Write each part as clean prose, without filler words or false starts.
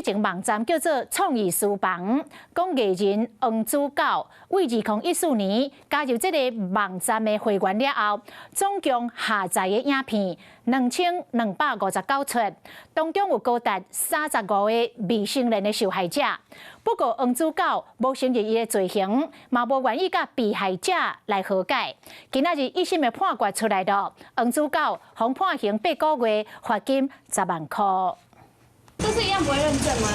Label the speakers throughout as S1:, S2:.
S1: 情網站叫做創意書房，講藝人黃子佼對2014年加入這个網站的會員了後，總共下載的影片2259出，當中有高達35個未成年的受害者。不過黃子佼無承認伊的罪行，嘛無願意佮被害者來和解。今仔日一審的判決出來了，黃子佼予判刑8個月，罰金10萬箍。
S2: 這是一樣不會認證嗎？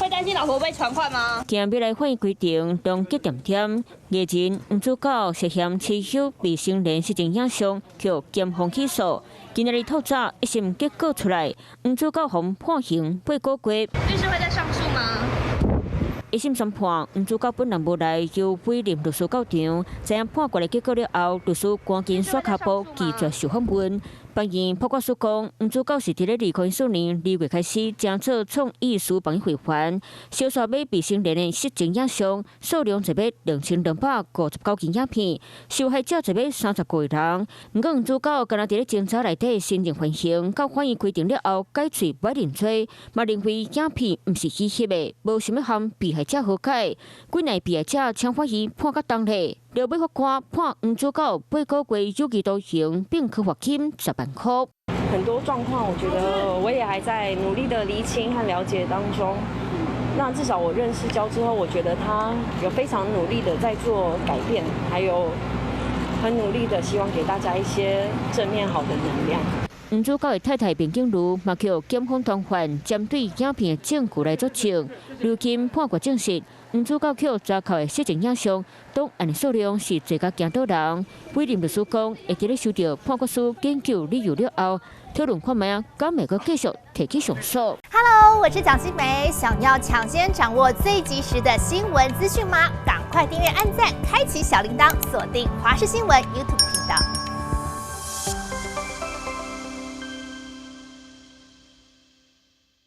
S2: 會擔心老婆被傳喚嗎？
S3: 今日來法院規程攏激恬恬，藝人黃子佼涉嫌持有未成年色情影像，予檢方起訴。今仔日透早一審結果出來，黃子佼予判刑八個月。
S2: 律師會再上訴嗎？
S3: 一審宣判，黃子佼本人無來，由委任律師到場。知影判決的結果了後，律師趕緊甩跤步，拒絕受訪問。法院判決書講，黃子佼是佇咧2014年2月開始，成做創意書房會員，銷售買未成年的色情影像，數量濟欲2259支影片，受害者濟欲30個人。毋過黃子佼敢若佇咧偵查內底承認犯行，到法院規定了後，改喙無愛認罪，嘛認為影片毋是虛翕的，無想欲和被害者和解。幾若被害者請法院判較重咧，後尾法官判黃子佼八個月有期徒刑，並科罰金10萬箍。
S4: 很多狀況，我覺得我也還在努力的釐清和了解當中。那至少我認識焦之後，我覺得他有非常努力的在做改變，還有很努力的希望給大家一些正面好的能量。
S3: 黃子佼的太太卞景如嘛予檢方傳喚，針對影片的證據來作證。如今判決證實，黃子佼予查扣的色情影像，檔案的數量是濟甲驚倒人。委任律師講，會佇咧收到判決書研究理由了後，討論看覓仔，敢會閣繼續提起上訴。
S5: Hello，我是蔣新梅，想要搶先掌握最及時的新聞資訊嗎？趕快訂閱、按讚、開啟小鈴鐺，鎖定華視新聞 YouTube 頻道。